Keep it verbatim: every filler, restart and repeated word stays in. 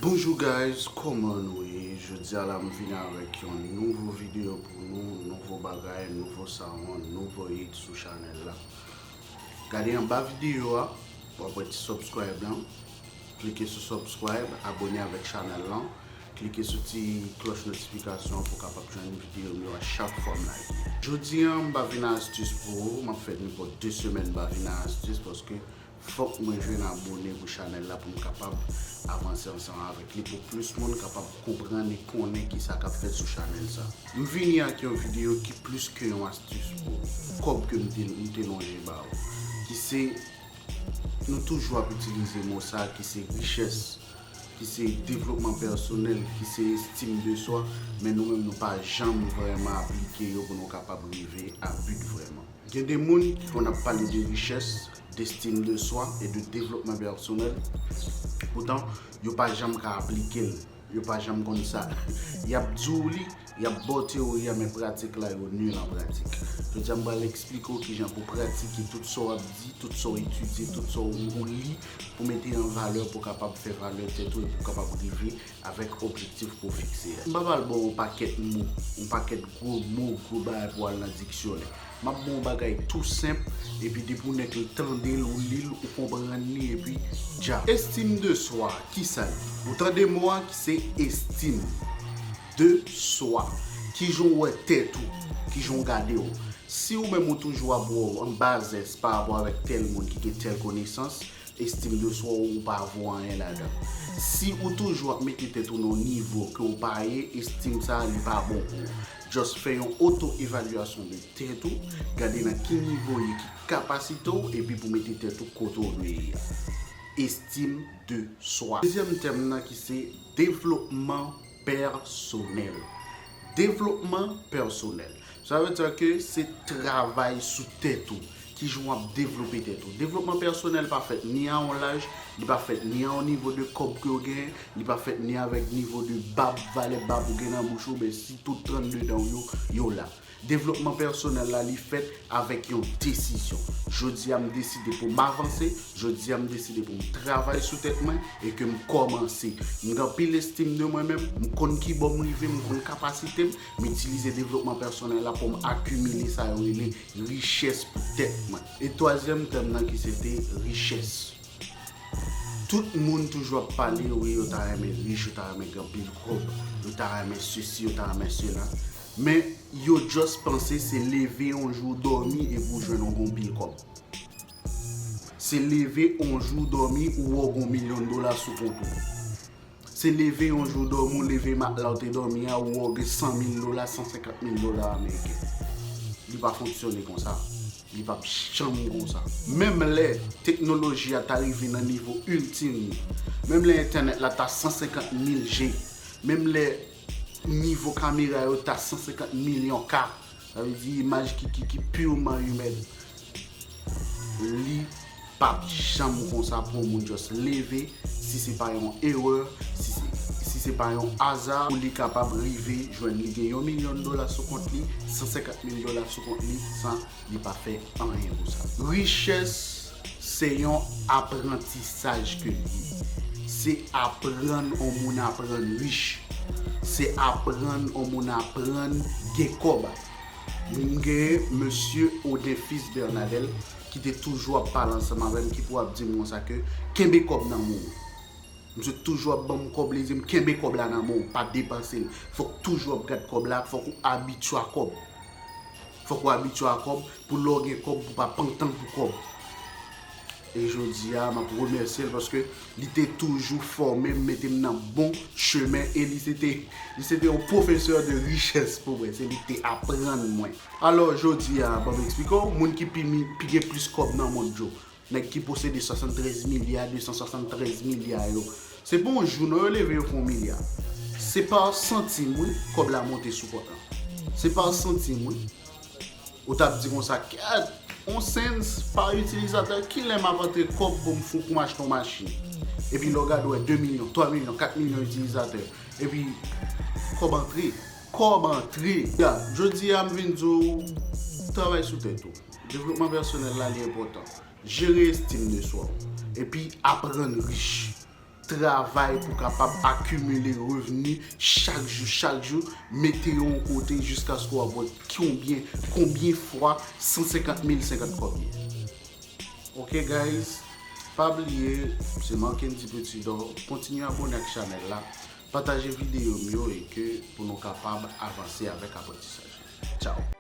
Bonjou guys, kòman nou ye? Jodi a la m vin avèk yon nouvo videyo pou nou, nouvo bagay, nouvo sound, nouvo hit sou chanèl la. Gade anba videyo a, w ap wè ti subscribe lan. Klike sou subscribe, abòne avèk chanèl lan. Klike sou ti klòch notifikasyon an pou w kapab jwenn videyo m yo a chak fwa m lage. Jodi a m pa vin a astis pou ou, m ap fè nenpòt de semèn m pa vin a astis paske fòk mwen jwenn abòne pou chanèl la pou m kapab avanse ansanm avèk li pou plis moun kapab konprann e konnen kisa k ap fèt sou chanèl sa. M vini ak yon videyo ki plis ke yon astis pou ou. Kòb ke m te, m te lonje ba ou. Ki se, nou toujou ap itilize mo sa ki se richès, ki se devlopman pèsonèl, ki se estim de swa, men nou menm nou pa janm vrèman aplike yo pou nou kapab rive a bit vrèman. Gen de moun ki konn ap pale de richès, d'estime de soi e de développement personnel. Poutan, yo pa janm ka aplike l. Yo pa janm konn sa. Y ap di w li, y ap ba w teyori a, men pratik la, yo nil an pratik. Jodi a, m pral eksplike w kijan pou pratike tout sa w ap di, tout sa w etidye, tout sa w li, pou mete an valè, pou kapab fè valè tèt ou, e pou kapab rive avèk objektif pou w fikse a. M pa pral ba w yon pakèt mo, yon pakèt gwo mo, gwo bagay pou w al nan diksyonè. M ap ba w yon bagay tou senp, epi depi w nèk tande l, ou li l, ou konprann li, epi dja. Estime de soi, kisa l ye? Ou tande mo a ki se estime de soi. Kijan w wè tèt ou, kijan w gade w. Si ou menm ou toujou ap wè w an bazès pa rapò avèk tèl moun ki gen tèl konesans, estim de swa ou pa vo anyen ladan. Si ou toujou ap mete tèt ou nan yon nivo ke w pa ye, estim sa a li pa bon pou ou. Just fè yon oto evalyasyon de tèt ou, gade nan ki nivo w ye, ki kapasite w, epi pou mete tèt ou kote w dwe ye a. Estime de soi. Dezyèm tèm nan ki se devlopman pèsonèl. Devlopman pèsonèl. Sa vle di ke se travay sou tèt ou. Kijan w ap devlope tèt ou. Devlopman pèsonèl pa fèt ni a yon laj, li pa fèt ni a yon nivo de kòb ke w genyen, li pa fèt ni avèk nivo de bab, valè bab ou gen nan bouch ou, oubyen si tout trannde dan w yo, yo la. Devlopman pèsonèl la, li fèt avèk yon desizyon. Jodi a, m deside pou m avanse, jodi a, m deside pou m travay sou tèt mwen e ke m kòmanse. M gen anpil estim de mwen menm, m konn kibò m rive, m konn kapasite m, m itilize devlopman pèsonèl la pou m akimile sa yo rele richès pou tèt mwen. E twazyèm tèm nan ki se te richès. Tout moun toujou ap pale, wi, yo ta renmen rich, yo ta renmen gen anpil kòb, yo ta renmen sesi, yo ta renmen sela. Men yo just panse se leve yon jou dòmi epi w jwenn yon gon pil kòb. Se leve yon jou dòmi ou wè w gon milyon dola sou kont ou. Se leve yon jou dòmi, w leve matla w te dòmi a, ou wè w gen san mil dola, san senkant mil dola ameriken. Li pa fonksyone konsa. Li p ap janm konsa. Menm lè teknoloji a ta rive nan nivo iltim li, menm lè entènèt la ta san senkant mil G, menm lè nivo kamera yo ta san senkant milyon K, sa vle di imaj ki, ki, ki purman imèn, li p ap janm konsa pou yon moun just leve, si se pa yon erè, si se, si se pa yon aza, pou li kapab rive jwenn li gen yon milyon dola sou kont li, san senkant mil dola sou kont li, san li pa fè anyen pou sa. Richès se yon aprantisaj ke l ye. Se aprann yon moun aprann rich. Se aprann yon moun aprann gen kòb. M gen mesye Odenfils Bernadel ki te toujou ap pale ansanm avè m, ki pou ap di m konsa ke kenbe kòb nan men w. Misye toujou ap ban m kòb, li di m kenbe kòb la nan men w, pa depanse l. Fòk toujou ap gad kòb la, fòk ou abitye a kòb. Fòk ou abitye a kòb, pou lè w gen kòb, pou pa pantan pou kòb. E jodi a, m ap remèsye l paske li te toujou fòme m, mete m nan bon chemen e li se te, li se te yon pwofesè de richès pou mwen. Se li ki te aprann mwen. Alò, jodi a, ban m eksplike w, moun ki pi mi, pi gen plis kòb nan mond yo, nèg ki posede swasanntrèz milya, de san swasanntrèz milya yo, se pa yon jou non yo leve yo fè yon milya. Se pa santim, wi, kòb la monte sou kont lan. Se pa santim, wi. Ou t ap di konsa, kèt, yon sens pa itilizatè, kilè m ap antre kòb pou m fou, pou m achte yon machin? Epi lè w gade, w wè de milyon, twa milyon, kat milyon itilizatè. Epi, kòb antre. Kòb antre. Ya, jodi a, m vin di w, travay sou tèt ou. Devlopman pèsonèl la, li enpòtan. Jere estim de swa w. Epi, aprann rich. travay pou kapab akimile revni chak jou, chak jou, mete yo yon kote jiskaske w ap wè konbyen, konbyen fwa san senkant mil, senkant kòb ye. Ok guys, pa bliye, se Marckendy Petit Dor, kontinye abòne ak chanèl la, pataje videyo m yo e ke pou nou kapab avanse avèk aprantisaj la. Tchao.